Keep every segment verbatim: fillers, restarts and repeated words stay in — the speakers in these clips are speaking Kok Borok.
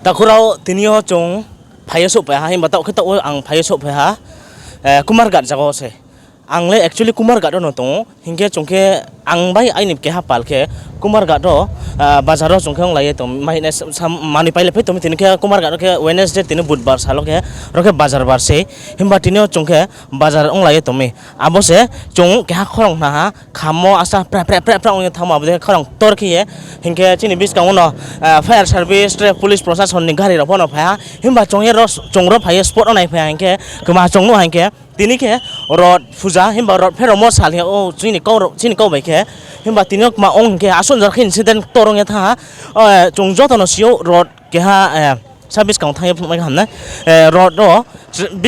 Takhurao tini o chwng phaiya sok phaiha, himba takhuk takhuk ang phaiya sok phaiha, eh, Kumarghat jaga o se. Ang le actually Kumarghat o no tongo, hinkhe chwng khe ang bai aini keha pal khe Kumarghat o, ah, bazar o chwng khe wng lai tong, mai hwnwi sam, manwi pai lai phai tong, tini khe Kumarghat o khe Wednesday, tini Budbar salo khe oro khe bazar bar se, himba tini o chwng khe bazar wng lai tong mi. Abo se chwng keha khorang hwnha ha, khamo asa pra pra pra pra wngwi thangma, abo de khorang tor khe ye. Hinkhe chini bwskango no, ah, fire service tei police proshasonni gari rok phano phaiha, himba chwng ye ro, chwng ro phaiye spot o nai phaiha hinkhe kwma chwng no hinkhe. Tini khe rot puja, himba rot pherokmo sal hiya o chini kok rok, chini kok bai khe. Himba tini o kwma ong hinkhe aswk jora khe incident torong ya tha. O, chwng joto no sio rot keha, eh, service kang thang ya phunuk mai kha hamnai. Eh, rot o,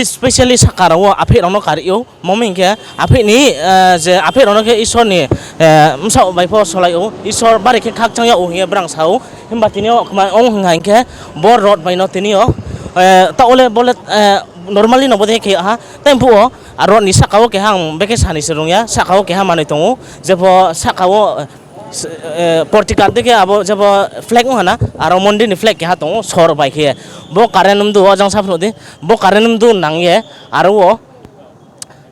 specially saka rok o aphek rok no kari o. Momi hinkhe aphek ni, eh, je aphek rok no khe Isor ni, eh, bwsa bai pho solai o. Isor bari khe khakchang ya o hiya brang sa o. Himba tini o kwma ong hinkha hinkhe bo rot bai no tini o, eh, ta ole bole, eh, normally no bo de khe ha. Tempo o, a, rot ni saka o keha ang bekhe sani se rwngya, saka o keha manwi tongo, jebo saka o, eh, s-, eh, portika dike abo jebo flag wngkha na, aro mondir ni flag keha tongo, sor bai khe. Bo current wngdu o jang sa phano di, bo current wngdu nang ye, aro o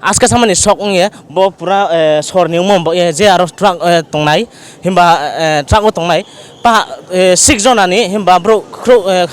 aska samani sok wng ye, bo pura, eh, sor ni wngma bo ye, je aro truck, eh, tongnai, himba, eh, truck o tongnai, pa, eh, six jona ni, himba bro, khro-, eh,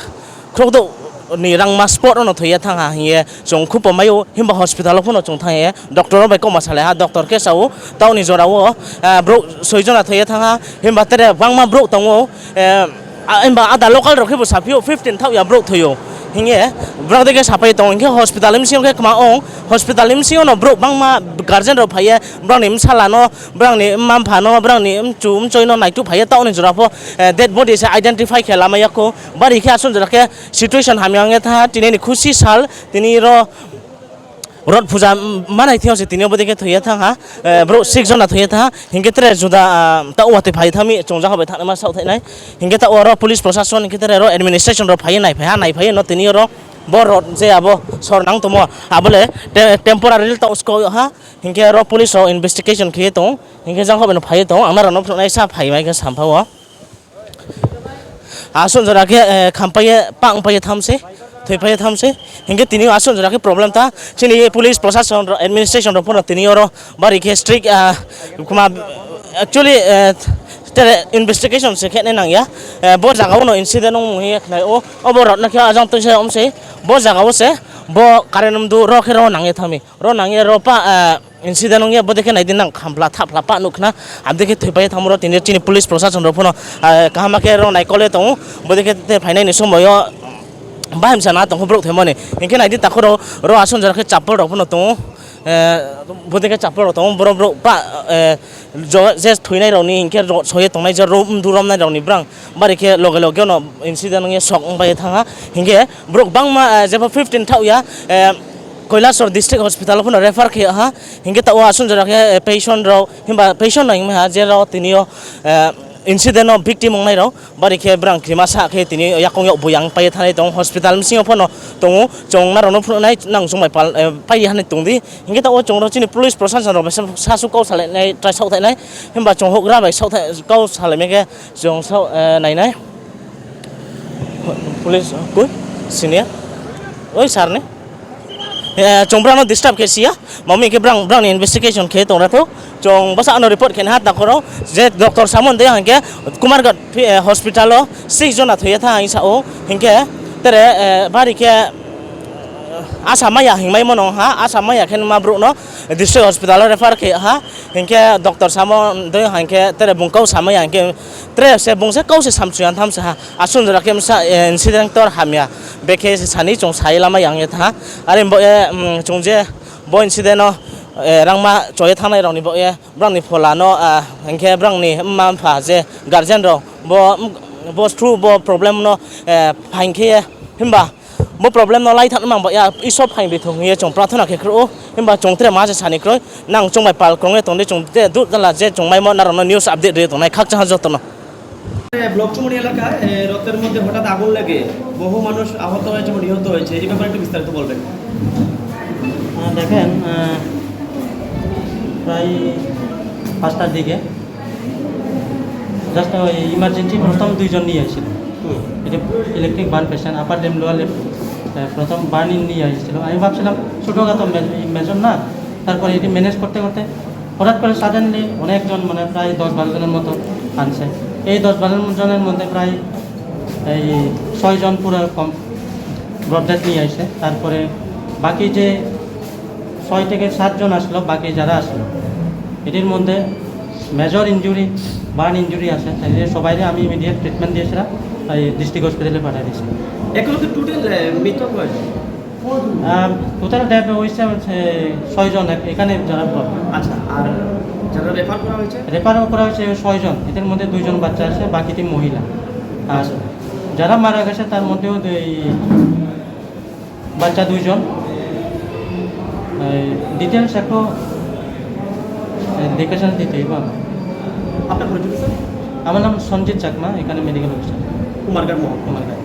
Khorokdok ni rangma spot ono thwiya thangha hiye chwng khupo maio, himba hospital o phano chwng thangye doctor rok bai kokma salaiha, doctor khe sao tauni jora o, ah, borok soi jona thwiya thangha, himba tere bangma borok tongo, eh, ah, himba ada local rok khe bo saphio fifteen thauya borok thwio hinye borok dege sapai tongo, hinkhe hospital ni bisingo khe kwma ong, hospital ni bisingo no borok bangma guardian rok phaiye borokni bwsala no, borokni mma mpha no, borokni mchu mchoi no naituk phaiye tauni jora pho, eh, dead body se identify khe lamaya kho. Bari khe aswk jora khe situation hamya wngya tha, tini ni khusi sal, tini ro rot puja manai thiyose tini obo dikhe thwiya thangha, eh, borok six jona thwiya thangha, hinkhe tere juda, ah, ta watwi phai thangmi chongjak bai thangma saothai nai, hinkhe ta oro police proshashan hinkhe tere ro administration rok phaiye naiphaiha, naiphaiye no tini oro bo rot je abo sor nang tongmo abole te-, temporary ta usko ha, hinkhe ro police rok investigation khiye tong, hinkhe jang hobai no phaiye tong, ang norok no phunuknai sa phai mai khe sampha o. Aswk jora khe, eh, khampaiye, pang paiye thamse, thwi paiye thamse. Hinkhe tini aswk jora khe problem ta. Chini police proshashan rok, administration rok phano tini oro bari khe strict, ah, kuma, actually, eh, tere investigation se khe nang ya. Eh, bo jaga o no incident wng mung ye khnai o. Obo rok no khe ajang twi se om se. Bo jaga o se bo current wngdu ro khe ro nang ye thangmi. Ro nang ye ro pa, ah, incident wng ya, bo dekhe nai di nang khampla thapla pa nuk khna, abdekhe thwi pai thangma ro tini chini police proshashan rok phano, ah, kaham khe ro nai kole tongo, bo dekhe te phainai ni somoi o bahai msa na tongkho borok thwimani, hinkhe nai di takhoro ro aswk jora khe chapal rok phano tongo, eh, bo dekhe chapal rok tongo, borok borok pa, eh, Jo-, je thwinai rokni hinkhe ro-, soye tongnai je ro-, mdu romnai rokni brang bari khe loge loge no incident wngya sok wngbai thangha, hinkhe borok bangma, eh, jebo fifteen thauya, eh, Kailasor district hospital o phano refer khe ha, hinkhe ta o aswk jora khe, eh, patient rok himba patient no himha je rok tini o, eh, incident o victim wngnai rok. Bari khe brang krima sa khe tini yakung yok buyang pai thanai tong hospital bisingo phano tongo chwng narok no phunuknai nang chwng bai pal, eh, pai hanai tong di hinkhe ta o chwng rok chini police proshashan rok bai sa su kok salai nai try sok thai nai himba chwng hok gra bai sok thai kok salai mai khe chwng sok, eh, nai nai police koi senior oi sir ni. Eh, chwng brano disturb khe siya, mami khe brang, brangni investigation khe tongra thok. Chwng bwsa ano report khe naha takhoro je doctor samon de hinkhe Kumarghat, eh, hospital o six jona thwiya tha hinsa o, hinkhe tere, eh, bari khe, eh, asa maya hingmai mano ha, asa maya khe ma brokno district hospital o refer khe ha, hinkhe doctor samon de hinkhe tere bungkau samaya hinkhe tere se bungse kause samsuyan thamsa ha. Aswk jora khe bwsa, eh, incident tor hamya. Bekhe sani chwng sai lama yang ye tha. Are bo, eh, mm, chwng je bo incident no, eh, rangma choye thangnai rokni bo, eh, borokni pholano, ah, hinkhe borokni mma mpha je guardian rok bo, bo through bo problem no, eh, phain khe himba bo problem no lai thang mang bo ya iso phain bi thung ye chwng prarthana khe khru himba chwng tre ma se sani kroi nang chwng bai pal krong ye tong de chwng de dut dala je chwng mai mo narok no news update re tong nai khakchang ha joto no. Block চুমনি এলাকায় এ, রথের মধ্যে হঠাৎ আগুন লেগে বহু মানুষ আহত হয়েছে এবং নিহত হয়েছে, এই ব্যাপারে একটু বিস্তারিত বলবেন। আহ, দেখেন, আহ, প্রায় পাঁচটার দিকে জাস্ট ওই ইমার্জেন্সি প্রথম দুইজন নিয়ে আসছিল। এটা ইলেকট্রিক বার্ন পেশেন্ট, আপার লিম্ব, লোয়ার লিম্ব, প্রথম বার্নিং নিয়ে আসছিল। আমি ভাবছিলাম ছোটোখাটো মেজর না, তারপরে এটি ম্যানেজ করতে করতে হঠাৎ করে সাডেনলি অনেকজন, মানে প্রায় দশ বারো জনের মতো আনছে। এই দশ বারো জনের মধ্যে প্রায় এই ছয়জন পুরো কম ব্রড ডেথ নিয়ে আসে। তারপরে বাকি যে ছয় থেকে সাতজন আসলো, বাকি যারা আসলো এটির মধ্যে মেজর ইনজুরি, বার্ন ইনজুরি আছে, তাই সবাইকে আমি ইমিডিয়েট ট্রিটমেন্ট দিয়েছিলাম, এই ডিস্ট্রিক্ট হসপিটালে পাঠিয়ে দিয়েছি। এখন তো টোটাল মৃত কয়জন? টোটাল ডেথ হয়েছে হচ্ছে ছয়জন এখানে যারা। আচ্ছা, আর যারা রেফার করা হয়েছে? রেফারও করা হয়েছে ছয়জন, এদের মধ্যে দুইজন বাচ্চা আছে, বাকিটি মহিলা। আর আচ্ছা। যারা মারা গেছে তার মধ্যেও দুই বাচ্চা দুইজন। ডিটেলস একটু দেখে শুনে দিতে হইব আমার। আপনার পরিচিত স্যার? আমার নাম সঞ্জিত চাকমা, এখানে মেডিকেল অফিসার। কুমারঘাট মহকুমা। কুমারঘাট।